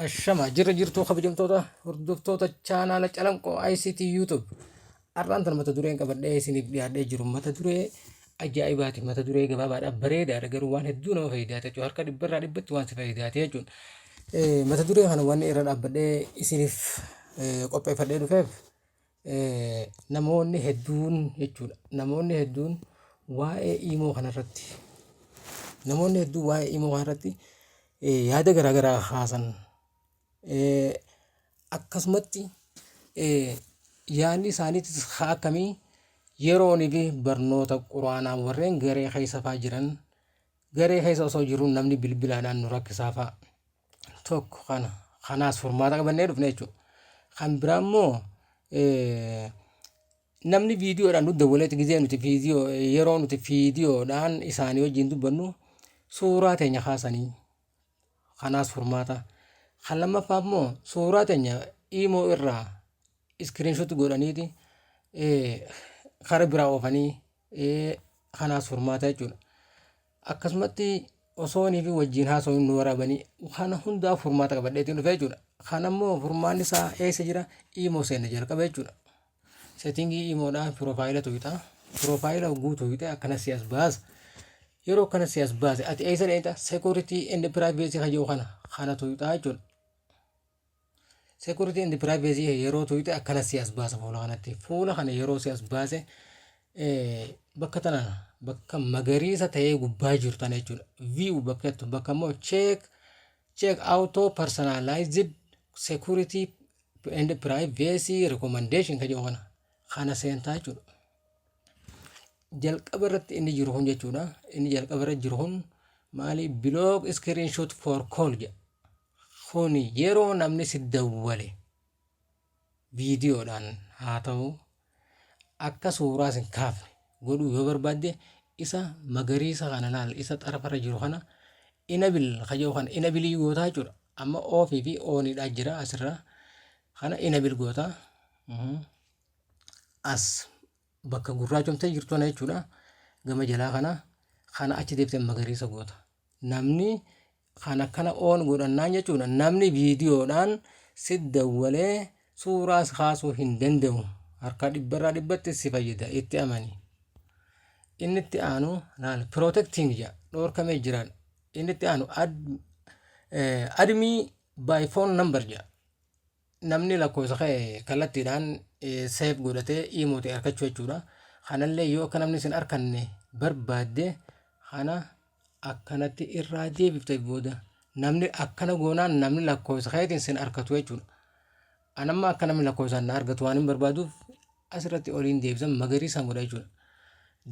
Ashama jirra jirtuu kabajamtoota hordoftoota chaanaala Calanqoo ICT YouTube. Har'aan tana mata dureen qabadhee isiniif dhiyaadhee jiru mata duree ajaa'ibaati. Mata duree gabaabaadha, bareedaadha, garuu waan hedduu nama fayyidaati jechuudha. Harka dhibbarraa dhibbatti waan si fayyidaati jechuudha. Mata duree kana wanni irra dhaabbadhee isiniif qopheeffadhee dhufeef namoonni hedduun jechuudha. Namoonni hedduun waa'ee iimoo kanarratti namoonni hedduun waa'ee iimoo kanarratti yaada garaagaraa kaasan. Akkasumatti yaadni isaaniitis haa akkamii yeroonii fi barnoota quraanaa warreen garee keessa faa jiran garee keessa osoo jiruun namni bilbilaadhaan nu rakkisaa faa tokko kana kanaas furmaata qabannee dhufne jechuudha. Kan biraa immoo namni viidiyoodhaan nu dawwaleeti gizee nuti viidiyoo yeroo nuti viidiyoodhaan isaanii wajjin dubbannu suuraa teenya kaasanii kanaas furmaata. Kan lammaffaa immoo suuraa teenya iimoo irraa iskiriinshoot godhaniiti kara biraa oofanii kanaas furmaata jechuudha. Akkasumatti osoonii fi wajjin haasawuun nu waraabanii kana hundaa furmaata qabadheetiin dhufe jechuudha. Kana immoo furmaanni isaa eessa jira? Iimoo seenna jalqaba jechuudha. Seetingii iimoodhaa piroofaayila tuqxa. Piroofaayila guutuu tuqxe akkana si as baasa. Yeroo akkana si as baase ati eessa dheeyxa? Security and privacy kan jedhu kana kana tuqxaa jechuudha. Security and privacy yeroo tuqxe akkana si as baasa fuula kanatti. Fuula kana yeroo si as baase bakka tana bakka magariisa ta'ee gubbaa jiru tana jechuudha. View bakka jettu bakka immoo check auto personalized security and privacy recommendation kan jedhu kana kana seentaa jechuudha. Jalqaba irratti inni jiru kun jechuudha. Inni jalqaba irra jiru kun maali? Block screenshot for call jedha. Kuni yeroo namni si dawwale viidiyoodhaan haa ta'u akka suuraa sin kaafne godhuu yoo barbaadde isa magariisa kana laal, isa xarafarra jiru kana enable kayyoo kana enable gootaa jechuudha. Amma off fi oniidha jira asirra, kana enable gootaa. As bakka gurraachomtee jirtu kana jechuudha. Gama jalaa kana kana achi deebitee magariisa goota. Namni kan akkana on godhannaan jechuudha, namni viidiyoodhaan si dawwalee suuraas kaasuu hin danda'u. Harka dhibbarraa dhibbatti si fayyada, itti amani. Inni itti aanu laal, protecting jedha, dhoorkamee jiraan. Inni itti aanu add me by phone number jedha. Namni lakkoofsa kee kallattiidhaan save godhatee iimoo ta'e argachuu jechuudha. Kanallee yoo akka namni isin arkanne barbaadde kana akkanatti irraa deebifte booda namni akkana goonaan namni lakkoofsa keetiin sin argatu jechuudha. Anamma akka namni lakkoofsaan na argatu waan hin barbaaduuf asirratti oliin deebisan magariisaan godha jechuudha.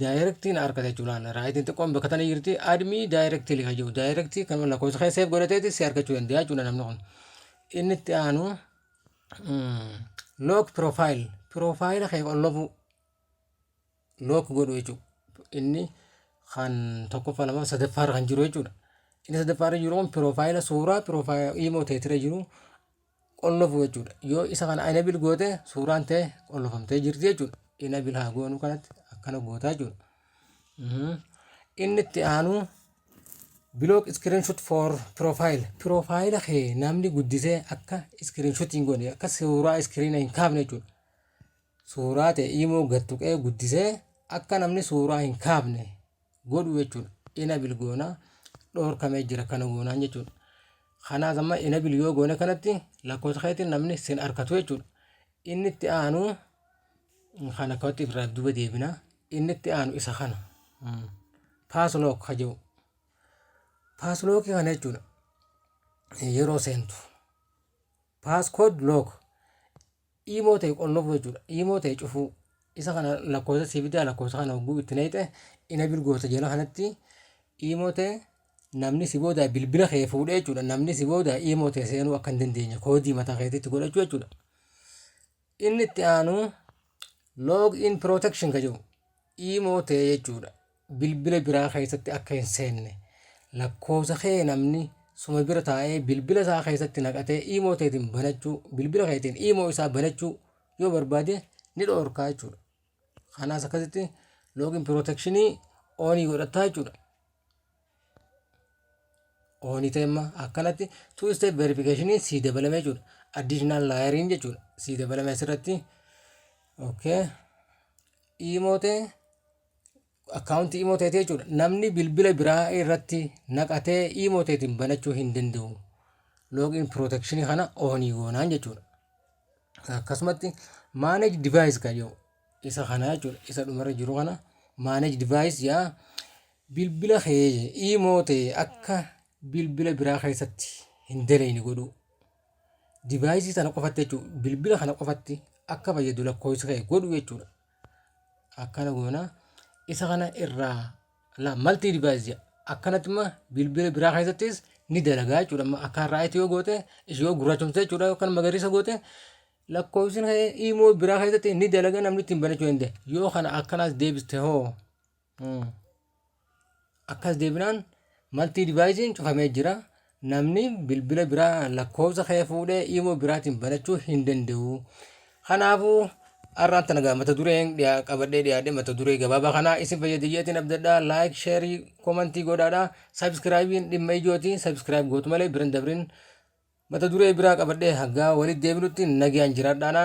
Directiin argata jechuudha. Rightiin xiqqoon bakka tana jirti, add me directly kan jiru direct kan lakkoofsa kee save godhateeti si argachuu danda'a jechuudha namni kun. Inni itti aanu lock profile, profile kee qollofuu, lock godhu jechuudha. Inni kan tokkoffaa, lama, sadaffaarra kan jiru jechuudha. Inni sadaffaarra jiru kun profile suuraa profile iimoo teetira jiru qollofu jechuudha. Yoo isa kana enable goote suuraan ta'e qollofamtee jirti jechuudha. Enable haa goonu, kanatti akkana gootaa jechuudha. Inni itti aanu block screenshot for profile. Profile kee namni guddisee akka screenshot hin goone, akka suuraa screen hin kaafne jechuudha. Suuraa ta'e iimoo gad tuqee guddisee akka namni suuraa hin kaafne godhu jechuudha. Enable goonaa, dhoorkamee jira kana goonaan jechuudha. Kanaaf amma enable yoo goone kanatti lakkoofsa keetiin namni sin argatu jechuudha. Inni itti aanu kan akkamitti irraa duuba deebina. Inni itti aanu isa kana. Passlock ka jedhu. Passlockii kana jechuudha. Yeroo seentu. Passcode lock. Iimoo ta'e qollofu jechuudha. Iimoo ta'e cufuu. Isa kana lakkoofsa si fidaa, lakkoofsa kana hogguu itti naqxe enable goota jala kanatti iimoo ta'e namni si booda bilbila kee fuudhee jechuudha. Namni si booda iimoo ta'e seenuu akka hin dandeenye koodii mataa keetiitti godhachuu jechuudha. Inni itti aanu log in protection ka jedhu iimoo ta'e jechuudha. Bilbila biraa keessatti akka hin seenne, lakkoofsa kee namni suma bira taa'ee bilbila isaa keessatti naqatee iimoo ta'eetiin banachuu, bilbila keetiin iimoo isaa banachuu yoo barbaade ni dhoorkaa jechuudha. Kanaas akkasitti login protectionii onii godhattaa jechuudha. On ta'e amma akkanatti two step verification sii dabalame jechuudha. Additional layeriin jechuudha. Sii dabalame asirratti. Okay. Imo ta'e, akkaawuntii imo ta'e jechuudha. Namni bilbila biraa irratti naqatee imo ta'eetiin banachuu hin danda'u. Login protection kana on goonaan jechuudha. Akkasumatti manage device kan jedhu isa kana jechuudha. Isa dhumarra jiru kana, manage device yaa, bilbila kee imo ta'e akka bilbila biraa keessatti hin daleene godhuu. Device sana qofatti jechuudha. Bilbila kana qofatti akka fayyadu lakkoofsa kee godhu jechuudha. Akkana goona, isa kana irraa la multi device jedha. Akkanatti immoo bilbila biraa keessattis ni dalagaa jechuudha. Amma akka right yoo goote, ishee yoo gurraachomte jechuudha, yookaan magariisa goote, lakkoofsi kee imo biraa keessatti ni dalaga, namni ittiin banachuu danda'a. Yoo kana akkanaas deebiste hoo, akkas deebinaan multi deviceiin cufamee jira. Namni bilbila biraa lakkoofsa kee fuudhee imo biraatiin banachuu hin danda'u. Kanaafuu har'aan tana gaa mata dureen qabadhee dhiyaadhe mata duree gabaabaa kanaa isin fayyada jeetiin abdadhaa. Like, share, comment godhaadhaa. Subscribeiin dhimma ijooti. Subscribe gootu malee biran dabrin. Mata duree biraa qabadhee haggaa walitti deebinutti nagayaan jiraadhaanaan.